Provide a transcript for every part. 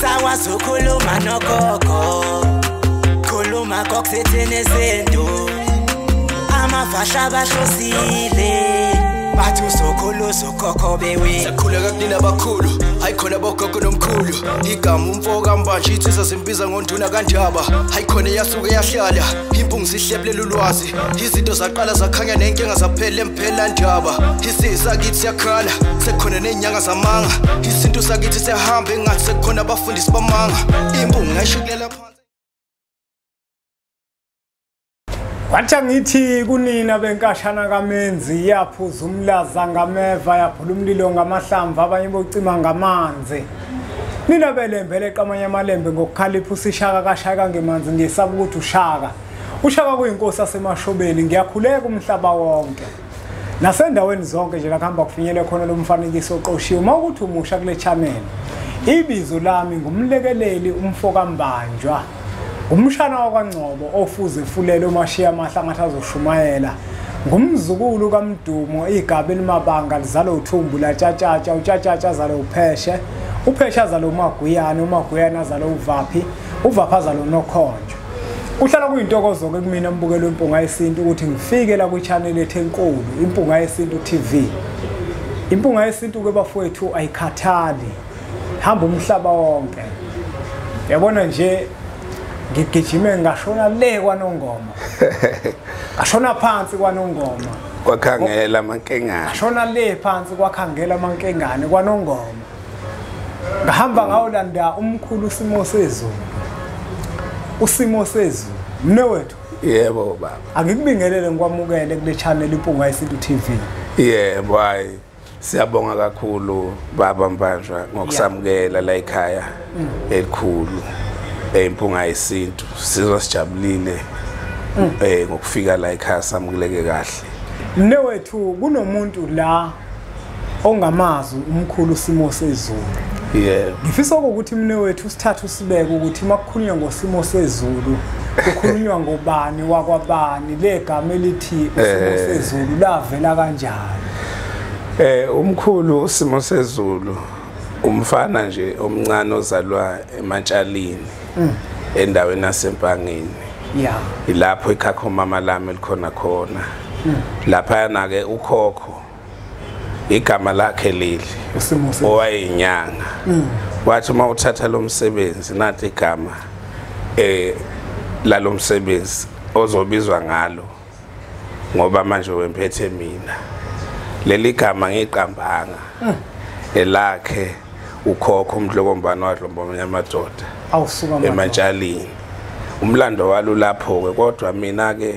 Angisakwazi ukukhuluma nogogo, khuluma kokusithini izinto. Amafasha bahlosile, bathi uzokhulu ukhokho bewe. Sakhuleka kunina abakhulu, hayi khona bogogo nomkhulu. Igama umfo kaMbanje insizwa zimbiza ngonduna kaNdaba. Hayi khona yasuke yahlala, impungu zihlebulela ulwazi. Izinto zaqala zakhanya nenkinga zaphela emphela ndaba. Isizwe sakithi siyakhala, sekukhona nezinyanga zamanga. Isintu sakithi siyahamba engathi sekukhona abafundisi bamanga. Impungu ngayishukulela phansi. Wathi ngithi kunina benkashana kaMenzi, yaphuza umlaza ngameva, yaphula umlilo ngamahlamvu, abanye bocima ngamanzi. Nina belembe leqamanye amalembe ngokukhalipha usishaka kashaka ngemanzi, ngisaba ukuthi ushaka. Ushaka kuyinkosi yasemashobeni, ngiyakhuleka umhlaba wonke. Nasendaweni zonke nje la kuhamba kufinyele khona lo mfanekiso oqoshiwe. Uma ukuthi umusha kule channel, ibizo lami ngumlekeleli umfo kaMbanjwa. Umshana wakwaNgcobo ofuze fulele umashiya amahla ngathi azoshumayela. Ngumzukulu kaMdumo, igaba elimabanga lizalo uthumbu latshatshatsha, utshatshatsha azalo upheshe, upheshe azalo uMaguyane, uMaguyane azalo uVaphi, uVaphi azalo uNokhonjo. Kuhlala kuyintokozo ke kumina mbukelo weMpunga Yesintu ukuthi ngifike la kwi-channel ethu enkulu, Impunga Yesintu TV. Impunga Yesintu ke bafowethu ayikhathali, hamba umhlaba wonke. Yabona nje ngigijime ngashona le kwaNongoma, ngashona phansi kwaNongoma, kwakhangela amankengane, ngashona le phansi kwakhangela amankengane kwaNongoma. Ngahamba ngawolanda umkhulu Simo Sezulu. Usimo Sezulu mne wethu. Yebo baba, angikubingelele ngikwamukele kule channel Impunga Yesintu TV. Yebo, hayi siyabonga kakhulu baba Mbanjwa ngokusamukela la ekhaya elikhulu eMpunga Yesintu. Sizwa sijabulile ngokufika la ekhaya, samukeleke kahle. Mne wethu, kunomuntu la ongamazi umkhulu Simo Sezulu. Yebo. Ngifisa ukuthi mne wethu sithathe usibeke ukuthi makukhulunywa ngosimo sezulu kukhulunywa ngobani wakwabani, legama elithi usimo sezulu lavela kanjani? Umkhulu Simo Sezulu umfana nje omncane ozalwa eMantshalini, endaweni yaseMpangeni. Yeah. Ilapho ikhakho mama lami elikhona khona. Lapha ke ukhokho igama lakhe leli owayeyinyanga. Wathi uma uthatha lo msebenzi, nathi igama lalomsebenzi ozobizwa ngalo, ngoba manje wemphethe mina. Leli gama ngiqambanga elakhe ukhokho uMdlokombane wadlomba amadoda awusuka eMantshalini. Umlando walo lapho ke, kodwa mina ke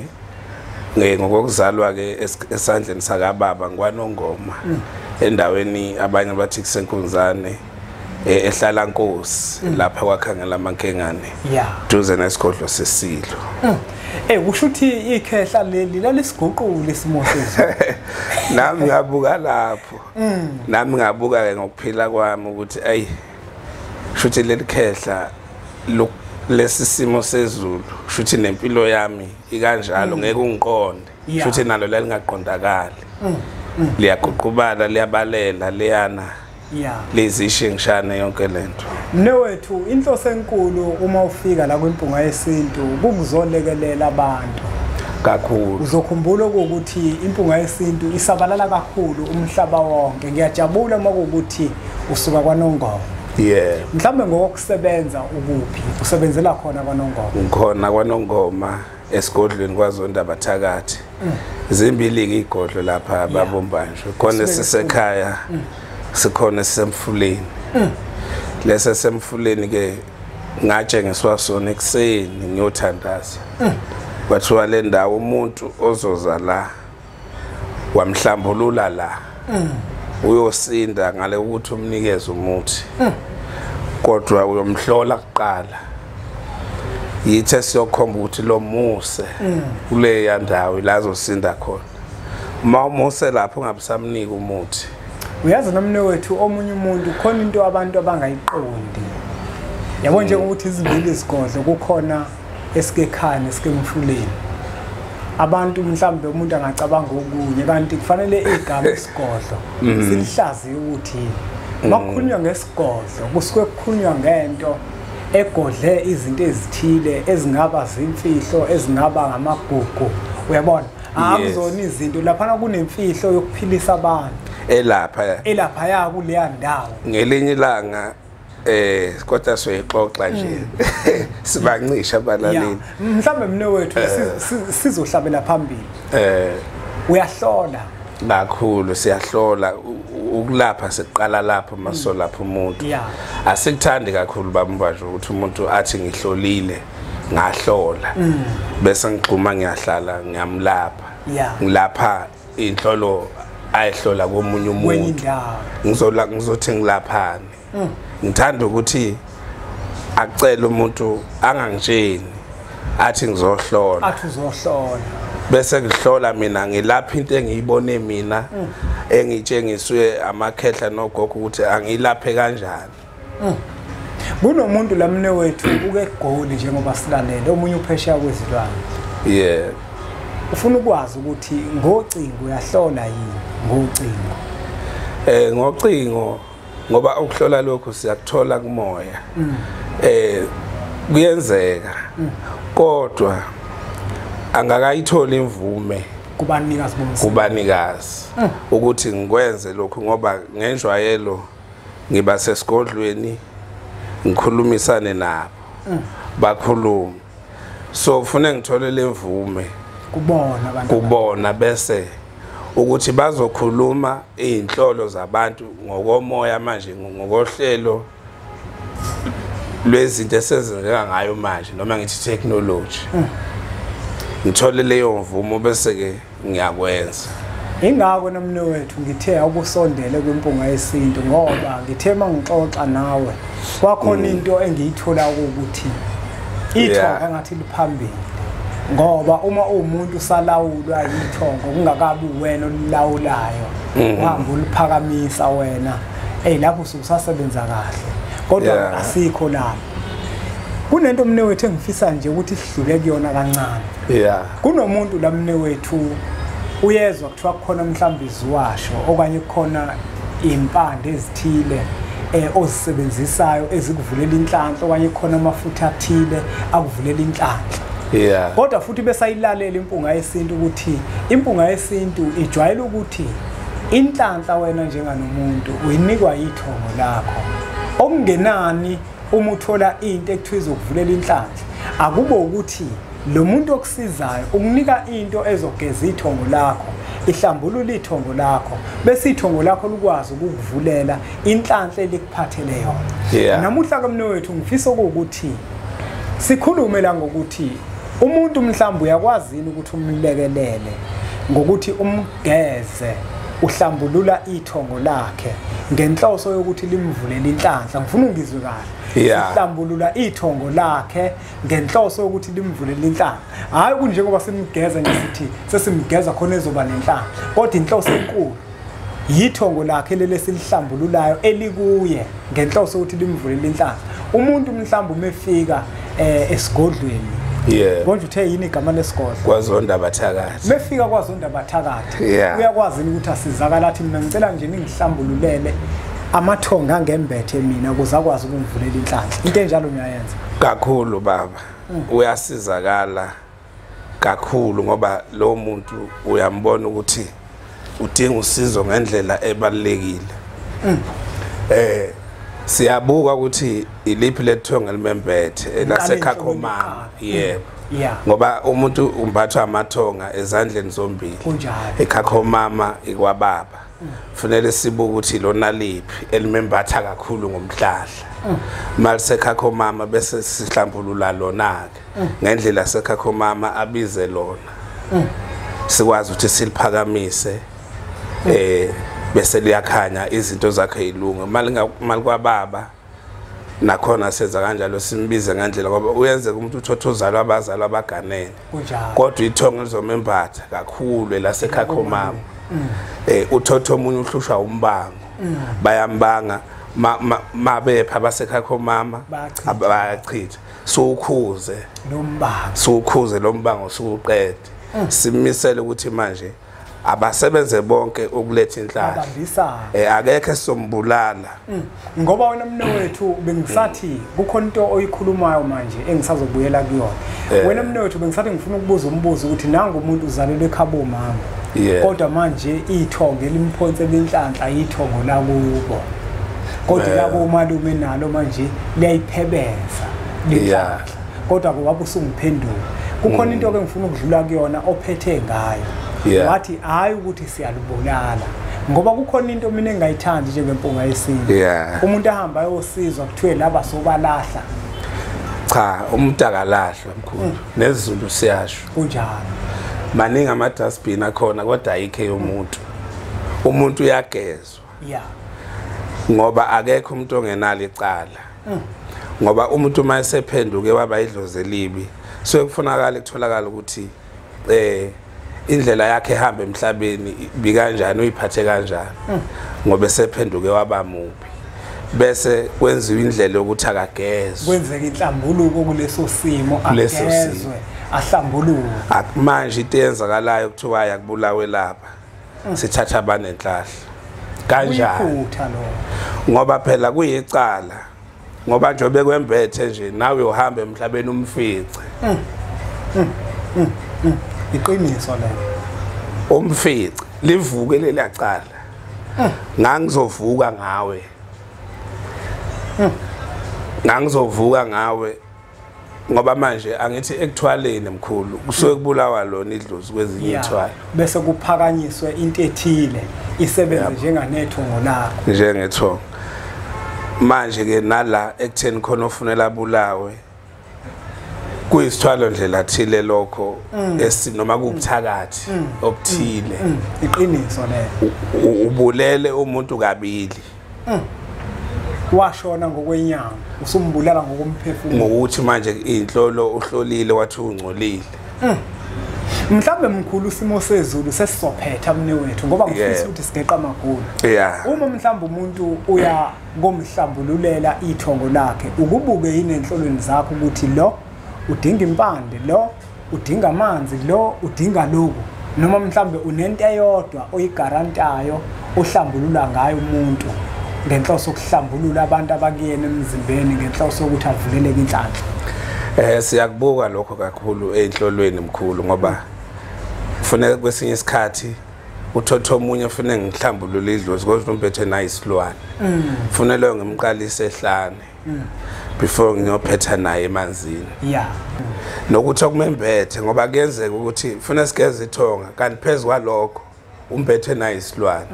ngokuzalwa ke esandleni sakababa ngikwaNongoma, endaweni abanye bathi kuseNkunzane, ehlala Nkosi, lapha kwakhangela amankengane, duze nesigodlo sesilo. Kusho ukuthi ikhehla leli lalisiguqule isimo sezulu. Nami ngabuka lapho. Nami ngabuka ke ngokuphila kwami ukuthi ayi shuthi leli khehla lesi simo sezulu, shuthi nempilo yami ikanjalo, ngeke ungiqonde. Shuthi nalo lalingaqondakali. Liyaguqubala, liyabalela, liyana. Lezishingishane yonke lento. Mne wethu, inhloso enkulu uma ufika la kwiMpunga Yesintu kukuzolekelela abantu kakhulu. Uzokhumbula ukuthi Impunga Yesintu isabalala kakhulu umhlaba wonke. Ngiyajabula uma kuwukuthi usuka kwaNongoma. Yeah. Mhlambe ngokusebenza ukuphi? Usebenzela khona kwaNongoma? Ngikhona kwaNongoma esigodlweni kwaZonda Thakathi. Zimbili ke igodlo lapha babombanjwe. Khona sisekhaya, sikhona sisemfuleni. Lesa semfuleni ke ngatshengiswa sona ekuseni ngiyothandaza. Kwathiwa le ndawo umuntu ozoza la wamhlambulula la uyosinda ngale ukuthi umnikeze umuthi, kodwa uyomhlola kuqala. Yithe siyokhomba ukuthi lo muse kuleya ndawo la azosinda khona. Uma umuse lapho ungabusamnika umuthi. Uyazi nomne wethu, omunye umuntu khona into abantu abangayiqondi. Yabo njengokuthi izimbili izigodlo kukhona esikekhaya nesikemfuleni. Abantu mhlambe umuntu angacabanga okunye, kanti kufanele igama isigodlo silihlaziye ukuthi Makukhulunywa ngesigodlo kusuke kukhulunywa ngento egodle izinto ezithile ezingaba zimfihlo, ezingaba ngamagugu, uyabona? Akuzona izinto laphana, kunemfihlo yokuphilisa abantu elaphaya kuleya ndawo. Ngelinye ilanga kodwa soyixoxa nje sibancisha abalaleli. Mhlambe mne wethu sizohlabela phambili. Uyahlola kakhulu, siyahlola. Ukulapha siqala lapho masolapha umuntu. Asikuthandi kakhulu bambaje ukuthi umuntu athi ngihlolile ngahlola bese ngigxuma ngiyahlala ngiyamlapha. Ngilapha inhlolo ayihlola komunye umuntu, ngizothi ngilaphani. Ngithanda ukuthi acele umuntu angangitsheni, athi ngizohlola, athi uzohlola, bese ngihlola mina ngilapha into engiyibone mina engitshengiswe amakhehla nogogo ukuthi angilaphe kanjani. Kunomuntu lamne wethu uke eGoli njengoba silalele, omunye uphesheya kwezilwane. Yeah. Ufuna ukwazi ukuthi ngocingo uyahlola yini ngocingo? Ngocingo, ngoba ukuhlola lokhu siyakuthola kumoya. Kuyenzeka. Kodwa angakayitholi imvume kubanikazi bomsebenzi, kubanikazi ukuthi ngikwenze lokhu, ngoba ngenjwayelo ngiba sesigodlweni ngikhulumisane nabo, bakhulume. So ufune ngithole lemvume kubona abantu, kubona bese ukuthi bazokhuluma izinhlolo zabantu ngokomoya manje, ngokohlelo lwezinto esezenzeka ngayo manje, noma ngithi technology. Ngithole leyo mvumo bese ke ngiyakwenza. Ingakho nomne wethu ngithe awusondele kwimpunga yesintu, ngoba ngithe mangixoxa nawe kwakhona into engiyithola ukuthi ithongo ngathi liphambili, ngoba uma umuntu usalawulwa yithongo kungakabi wena olilawulayo, uhamba uliphakamisa wena, lapho ususasebenza kahle, kodwa asikho lapho. Kunento mne wethu engifisa nje ukuthi sidlule kuyona kancane. Kunomuntu la mne wethu uyezwa kuthiwa kukhona mhlawumbe iziwasho okanye kukhona impande ezithile ozisebenzisayo ezikuvulela inhlanhla, okanye kukhona amafutha athile akuvulela inhlanhla. Kodwa futhi besayilalela impunga yesintu, ukuthi impunga yesintu ijwayele ukuthi inhlanhla wena njenganomuntu uyinikwa yithongo lakho. Okungenani uma uthola into ekuthiwa izokuvulela inhlanhla, akube ukuthi lo muntu okusizayo ukunika into ezogeza ithongo lakho, ihlambulula ithongo lakho, bese ithongo lakho likwazi ukukuvulela inhlanhla elikuphathele yona. Namuhla ke mne wethu ngifisa ukuthi sikhulume la ngokuthi umuntu mhlawumbe uyakwazi yini ukuthi umlekelele ngokuthi umgeze uhlambulula ithongo lakhe ngenhloso yokuthi limvulele inhlanhla. Ngifuna ungizwe kahle. Uhlambulula ithongo lakhe ngenhloso yokuthi limvulele inhlanhla, hayi kunjengoba simgeza nje sithi sesimgeza khona ezoba nenhlanhla, kodwa inhloso enkulu yithongo lakhe leli esilihlambululayo elikuye ngenhloso yokuthi limvulele inhlanhla. Umuntu mhlawumbe umefika esigodlweni, konje uthe yini igama lesigodlo? KwaZonda Bathakathi. Mefika kwaZonda Bathakathi, uyakwazi ukuthi asizakala athi mina ngicela nje ningihlambululele amathonga angembethe mina ukuze akwazi ukungivulela inhlanhla. Into enjalo ngiyayenza kakhulu baba. Uyasizakala kakhulu ngoba lo muntu uyambona ukuthi udinga usizo ngendlela ebalekile. Siyabuka ukuthi iliphi lethonga elimembethe lasekhakho mama. Yebo. Ngoba umuntu umbathwa amathonga ezandleni zombili. Ekhakho mama ikwababa. Kufanele sibuke ukuthi lona liphi elimembatha kakhulu ngomhlahla. Malisekhakho mama bese sihlambulula lona ke ngendlela sekhakho mama abize lona. Sikwazi ukuthi siliphakamise bese liyakhanya izinto zakhe ilunga. Mali kwababa nakhona senza kanjalo, simbize ngendlela, ngoba uyenzeka umuntu uthotha uzalwa abazali abaganene, kodwa ithongo lizomembatha kakhulu elasekhakho mama. Uthotha omunye uhlushwa umbango, bayambanga mabepha abasekhakho mama bayachitha. Suwukhuze lombango, suwukhuze lombango, suwuqede. Simisele ukuthi manje Abasebenze bonke ukuletha inhlanhla. Babambisana. Akekho esizombulala. Ngoba wena mnewethu bengisathi kukhona into oyikhulumayo manje engisazobuyela kuyona. Wena mnewethu bengisathi ngifuna ukubuza umbuzo ukuthi nangu umuntu uzalelwe ekhabo mama. Kodwa manje ithongo elimphonse lenhlanhla ithongo lakubo. Kodwa labo malume nalo manje liyayiphebeza lenhlanhla. Kodwa ngoba usungiphendula kukhona into ke ngifuna ukudlula kuyona ophethe ngayo. Wathi hayi ukuthi siyalubulala ngoba kukhona into mina engayithandi njengempunga yesintu. Umuntu ahamba ayosizwa kuthiwe laba sobalahla. Cha, umuntu akalahlwa mkhulu. NesiZulu siyasho. Kunjalo. Maningi ama dustbin akhona kodwa ayikho yomuntu. Umuntu uyagezwa. Ngoba akekho umuntu ongenalo icala. Ngoba umuntu uma esephenduke waba idlozi elibi, so kufunakala kutholakala ukuthi indlela yakhe ehamba emhlabeni bikanjani, uyiphathe kanjani, ngoba esephenduke waba mubi, bese kwenziwa indlela yokuthi akagezwe, kwenzeka inhlambuluko kuleso simo, agezwe ahlambuluke. Manje into eyenzakalayo kuthiwa ayakubulawe lapha, sithatha abanenhlahla kanjani? Ngoba phela kuyicala, ngoba nje bekwembethe nje nawe uyohamba emhlabeni umfice. Iqiniso lelo. Umfice livuke lelacala. Ngangizovuka ngawe. Ngangizovuka ngawe ngoba manje angithi ekuthwaleni mkhulu kusuke kubulawa lona idlozi kwezinye ithwalo. Bese kuphakanyiswe into ethile isebenze njenganethongo lakho. Njengethongo. Manje ke nala ekutheni khona ofunela abulawe kuyisithwalo ndlela thile lokho noma kubuthakathi obuthile. Iqiniso lelo. Ubulele umuntu kabili. Washona ngokwenyama, usumbulala ngokomphefumulo. Ngokuthi manje inhlolo uhlolile wathi ungcolile. Mhlambe mkhulu isimo sezulu sesizophetha mnewethu ngoba ngifisa ukuthi sigeqa amagula. Uma mhlambe umuntu uya komhlambululela ithongo lakhe, ukubuke yini enhlolweni zakho ukuthi lo udinga impande, lo udinga amanzi, lo udinga lokhu, noma mhlambe unento eyodwa oyigarantayo ohlambulula ngayo umuntu ngenhloso yokuhlambulula abantu abakuyena emzimbeni ngenhloso yokuthi avuleleke inhlanhla? Siyakubuka lokho kakhulu enhlolweni mkhulu, ngoba kufanele kwesinye isikhathi uthothe omunye ufune ngihlambulule idlozi kodwa umphethe nayi isilwane, kufanele leyo ngimqalise ehlane before ngiyophetha naye emanzini. Nokuthi okumembethe ngoba kuyenzeka ukuthi ufuna sigeze ithonga kanti phezu kwalokho umphethe nayi isilwane.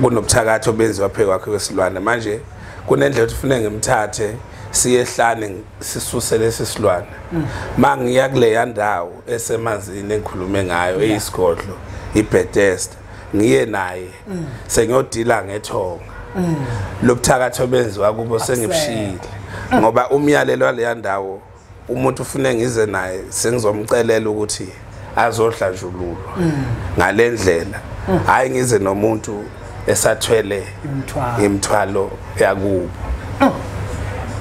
Kunobuthakathi obenziwa phezu kwakhe kwesilwane. Manje kunendlela ukuthi ufune ngimthathe siyehlane sisuse lesi silwane. Mangiya kuleya ndawo esemanzini engikhulume ngayo eyisigodlo iBethesda, ngiye naye sengiyodila ngethonga. Lobuthakathi obenziwa kubo sengibushile ngoba umyalelo waleya ndawo umuntu ufune ngize naye sengizomcelela ukuthi azohlanjululwa ngalendlela. Hayi ngize nomuntu esathwele imithwalo yakubo.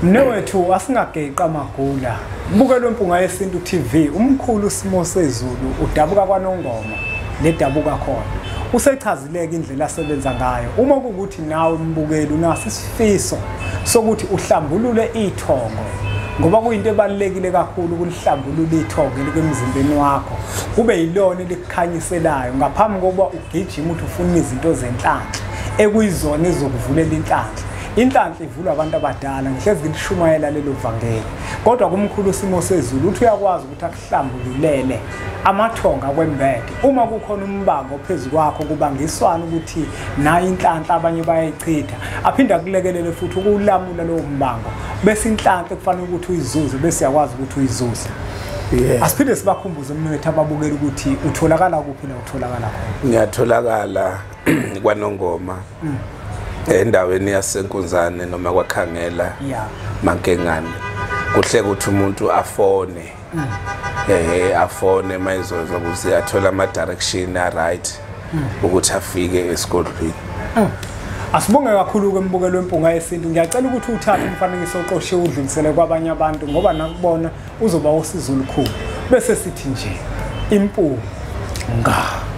Mnewethu asingageqa amagula. Bukelwe Mpunga Yesintu TV, umkhulu Simo Sezulu udabuka kwaNongoma ledabuka khona. Usechazileke indlela asebenza ngayo. Uma kukuthi nawe mbukeli unaso isifiso sokuthi uhlambulule ithongo, ngoba kuyinto ebalulekile kakhulu ukulihlambulula ithongo elikwemzimbeni wakho, kube yilona elikukhanyiselayo ngaphambi kokuba ugijime uthi ufuna izinto zenhlanhla ekuyizona ezokuvulela inhlanhla. Inhlanhla ivulwa abantu abadala, ngihlezi ngilishumayela lelo vangeli. Kodwa kumkhulu Simo Sezulu uthi uyakwazi ukuthi akuhlambululele amathonga kwembethe. Uma kukhona umbango phezu kwakho kubangiswana ukuthi nayo inhlanhla abanye bayayichitha, aphinde akulekelele futhi ukulamula lowo mbango, bese inhlanhla kufanele ukuthi uyizuze bese uyakwazi ukuthi uyizuze. Asiphinde sibakhumbuze mnewethu ababukela ukuthi utholakala kuphi la utholakala khona. Ngiyatholakala kwaNongoma endaweni yaseNkunzane noma kwaKhangela Mankengane. Kuhle ukuthi umuntu afone afone mayizoza ukuze athole ama direction a right ukuthi afike esigodlweni. Asibonge kakhulu kwembukelo weMpunga Yesintu. Ngiyacela ukuthi uthathe umfanekiso oqoshiwe udlulisele kwabanye abantu ngoba nakubona uzoba usizo olukhulu. Bese sithi nje impunga Nga.